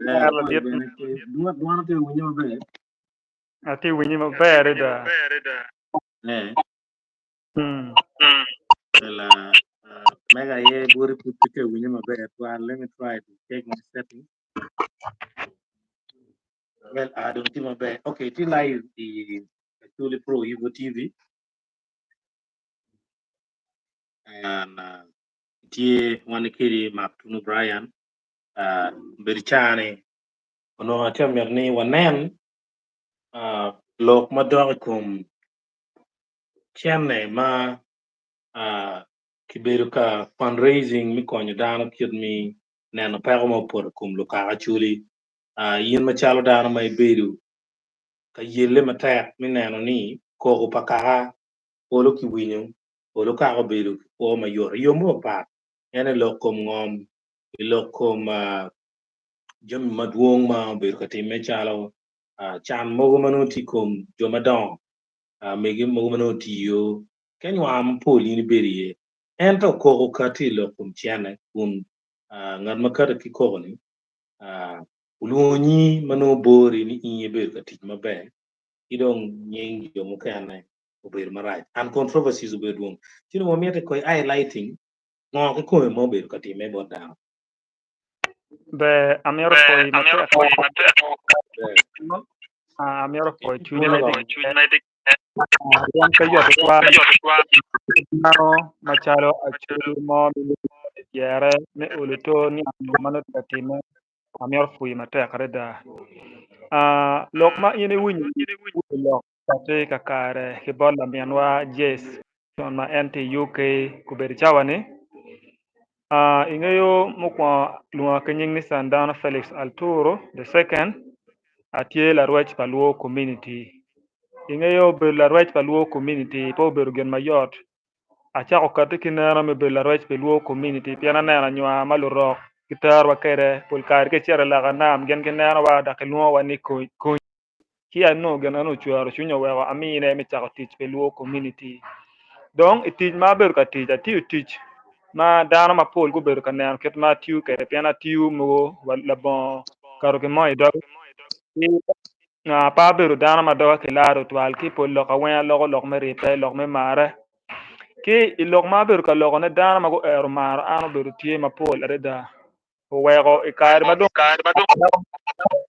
Eh, Ber apwoyo ladit. bene ki dwona tye winyo maber. Atye winyi maber adada. Eh, Mm. well, mega aye bwoti pud pe tye winyo maber twal. Let me try to check my setting. Well, dong tye maber. Okay, tye live i Acholi Pro Evo TV. And tye wan kedi Mark Tunu Brian. Bedo caa-ni onongo atye ka mito ni wanen lok madok i kom cene ma kibedo ka fundraising me konyo dano kit me neno peko ma opoto i kom lukaka Acholi. In macalo dano ma ibedo ka yelle matek me neno ni koko pa kaka polo kiwinyo, polo kaka obedo ki kwo mayot i yo mo mapat, en aye lok kom ngom, i lok kom jami madwong ma obedo ka timme calo can mogo ma nongo tye i kom jo madongo, mege mogo ma nongo otiyo ki anywar mapol in ibedo iye. Ento koko kati i lok kom cene kun ngat ma kati ki koko-ni olwongo nyingi ma nongo bori ni in ibedo ka tic maber ki dong nying jo mukene obedo marac and controversies obedo dwong. Ci dong wamito i highlighting ngo kikome ma obedo ka timme bot dano. Ber, amito pwoyi matek. Amito pwoyo cwiny me Rwom pe yot tutwal dano macalo Acholi mo me dyere me olo to niang ngo ma nongo tye ka timme amito pwoyi matek adada. Lok ma in iwinyo lok tye kakare ki bot laminwa Jess ma en tye i UK obedo i cawa-ni ingeyo mukwongo lwonga ki nying ni Sandano Felix Alturo the second atye larwec pa Lwo kominiti ingeyo bedo larwec pa Lwo kominiti pe obedo gin mayot acako kati ki neno me bedo larwec pi Lwo kominiti pien aneno anywar ma lurok giterowa kwede pol kare ka icito i loka nam gin ginenowa dok gilwongowa ni kony. Ci anongo gin eno ocwero cwinya oweko amine me cako tic pi Lwo kominiti. Dong i tic ma abedo ka tic, atiyo tic ma dano mapol gubedo ka neno kit ma atiyo kwede pien atiyo mogo labongo keto gin mo i doga pe abedo dano ma doga kilaro tutwal ki pol lok-ka weng aloko lok me ribbe, lok me marre. Ki i lok ma abedo ka lokone dano ma guero maro an obedo tye mapol adada. Oweko i kare ma dong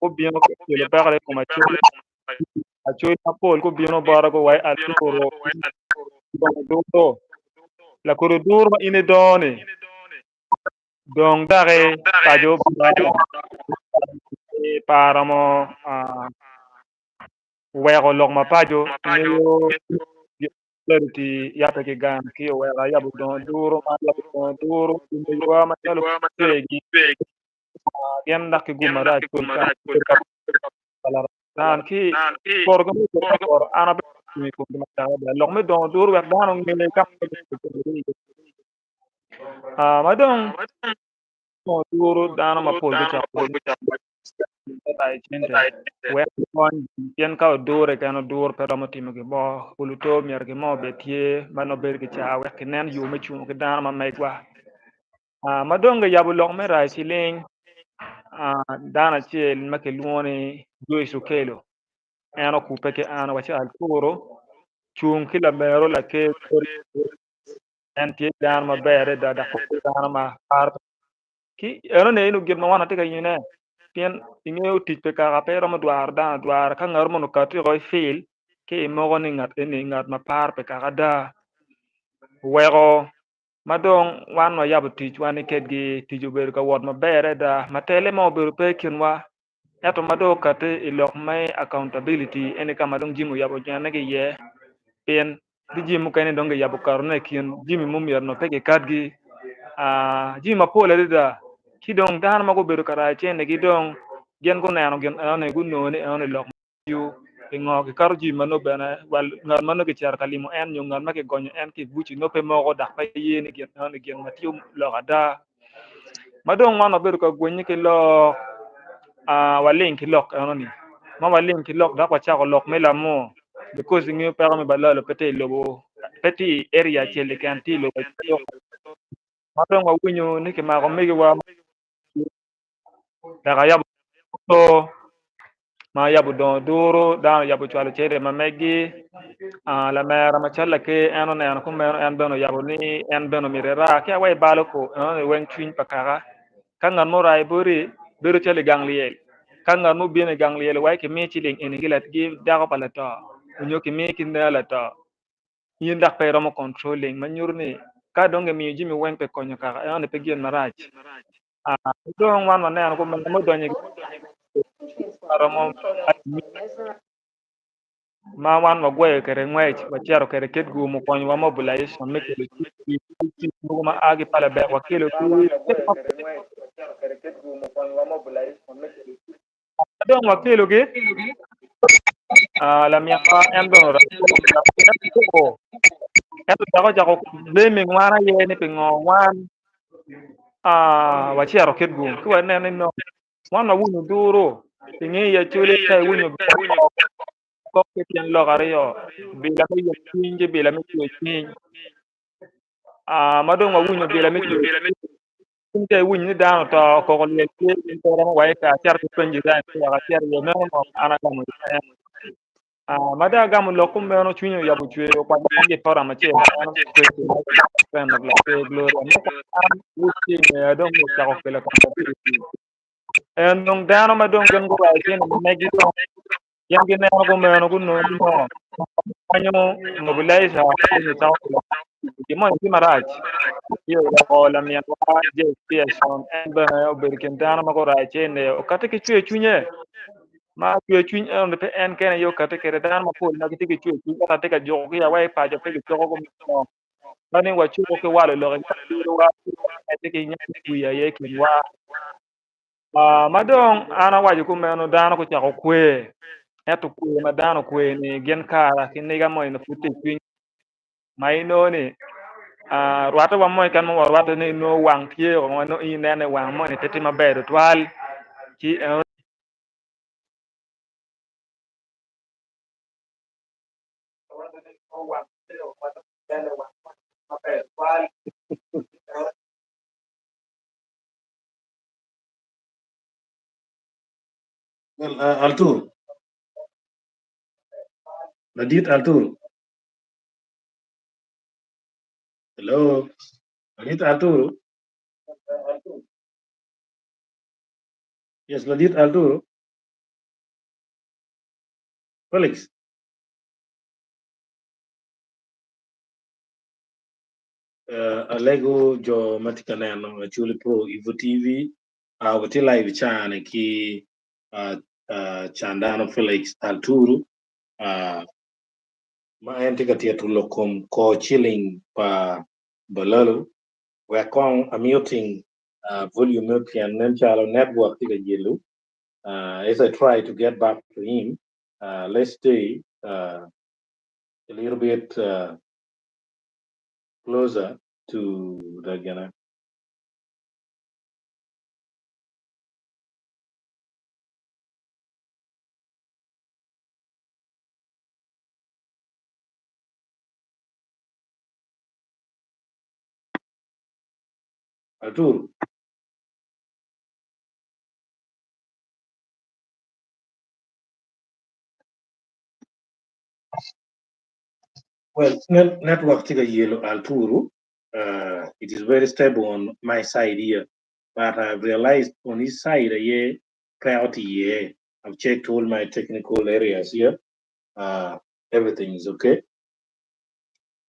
gubino ka kelo peko i kom Acholi, Acholi mapol gubino bota guwaco Aturo duro lakodi oduro ma in idongo-ni dong doki paco pe aromo weko lok ma paco ngeyo Clarity yabbe ki gang ki oweko ayabo dongo duru ma ayabo dongo duru omegiwa macalo pegi gin dok ki gum marac pol kare ki poto ki poto an abedo i komgi matek adada lok me dongo duru wek dano onge ka ma dong dongo duru dano mapol gucako wek gikony pien ka odure keken oduro pe romo timo gin mo oluto myero gin mo obed tye ma nongo bedo ki caa wek kinen yo me cungo ki dano ma megwa ma dong kiyabo lok me rac ciling dano acel ma kilwongo ni Joyce Okello en okubbe ki an owacci Arturo cung ki lamero laker en tye dano maber adada dok dano ma paro Ki eno ni eno gin ma wan watye ka yine pien ingeyo tic pi kaka pe iromo dwaro dano adwara ka ngat moni okati oko i fil ki imoko ni ngat eni ngat ma paro pi kaka ada oweko ma dong wan wayabo ticwa ni kedgi tic obedo ka wot maber adada ma tele mo obedo pe i kinwa Ento ma dong okati i lok me accountability eni ka ma dong jami oyabo jene ki iye pien tye jami mukene dong kiyabo katone i kin jami ma omyero onongo pe kikatgi jami mapol adada ci dong dano ma gubedo ka rayo cente-gi dong gin guneno gin enoni gunongo ni enoni lok Pingo kikato jami ma nongo bene wa ngat ma nongo kicito ka limo en nyo ngat ma kigonyo en ki i buc nongo pe moko dok pe ye ni gin enoni gin ma tye lok ada. Ma dong wan wabedo ka gwenye ki lok waling ki lok enoni ma waling ki lok dok wacako lok me lamur because ingeyo peko me balalo pe tye i lobo pe tye i area acel keken tye i lobo acel ma dong wawinyo ni kimako omegiwa dok ayabo. To ma yabo dongo duru dano oyabo cwalo cente ma megi lamera macalo laker en oneno kumeno en bene oyabo ni en bene omyero era ki awa ibalo ko enoni weng cwiny pa kaka ka ngat mo orayo boti bedo calo i gang lyel ka ngat mo obino i gang lyel wai kimiyo ciling eni ki dako pa lato nyo kimiyo ki ner lato in dok pe iromo controlling ma nyuto ni ka dong kimiyo jami weng pi konyo kaka enoni pe gin marac. Dong wan waneno kumeno ma odonyo ma wan wagweyo kwede ngwec wacito kwede Kitgum okonyowa mobilization me kelo tic mogo ma a ki Palabek wakelo dong wakelogi laminwa en bene ento dok ocako blaming wan aye ni pingo wan wacito Kitgum ci waneno ni nongo wan wawinyo duru inge i Acholi ka iwinyo kok ki tyen lok aryo bila me yomcwiny ki bila me cwercwiny ma dong wawinyo bila me cwercwiny ka iwinyo ni dano oto koko lyel tye in pe iromo wa ika acito ki penjo dano ni wek acit iye meno ngo an agamo iye ma dong agamo lok kumeno cwinye oyabo cwer okwanyo an ki i forum acel en friend of Laker Gloria ma dong ocako kelo accountability en dong dano ma dong gin gurayo cente ma megi dong gin gineno kumeno gunongo ni ngo kwanyo mobilizer cako kelo gin moni tye marac ci oweko laminwa Jess Pearson en bene obedo i kin dano ma gurayo cente okati ki cwer cwinye ma cwer cwiny enoni pe en kene aye okati kwede dano mapol ma gitye ki cwer cwiny ento atye ka juko ki wa i paco pe gicuko kumeno ma ni wacuko ki walo lok i ki nyathi wiye aye i kinwa ma dong an awaco kumeno dano gucako kwer ento kwer ma dano okwer ni gin kara ki niga moni pud tye i cwiny ma inongo ni rwatte wa mo keken ma warwatte ni inongo wang tye ma nongo in ineno ni wang moni pe tye maber tutwal ci eno Well, Arturo. Ladit Arturo. Hello. Ladit Arturo. Yes, Ladit Arturo. Felix. Alego jo ma tye ka neno Acholi Pro Evo TV watye live i caa-ni ki Candano Felix Alturu ma en tye ka tito lok kom kor ciling pa Balalo wek kong amuting volume pien nen calo network tye ka yelo as I try to get back to him let's stay a little bit closer to the gina. Arturo. Well, network tye ka yelo Arturo. It is very stable on my side here, but I've realized on his side aye peko tye iye. I've checked all my technical areas here. Everything is okay.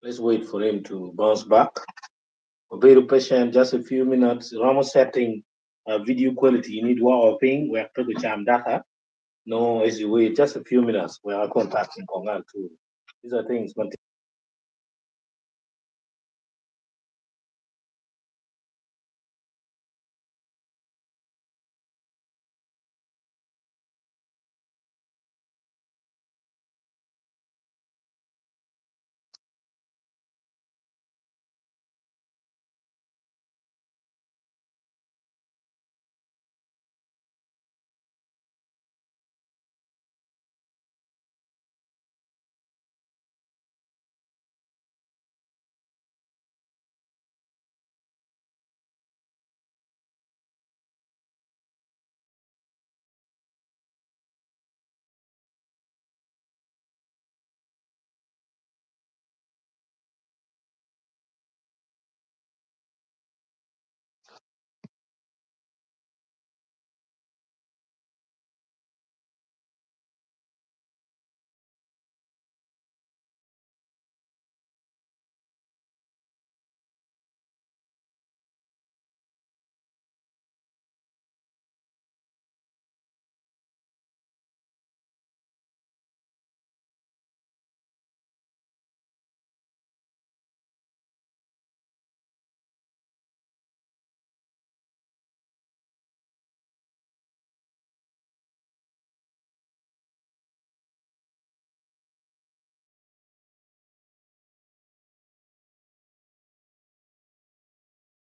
Let's wait for him to bounce back. Wabedo patient just a few minutes. Romo setting video quality ni dwoko piny wek pe gucam data. No, as you wait just a few minutes, we are contacting Kong Arturo. These are things ma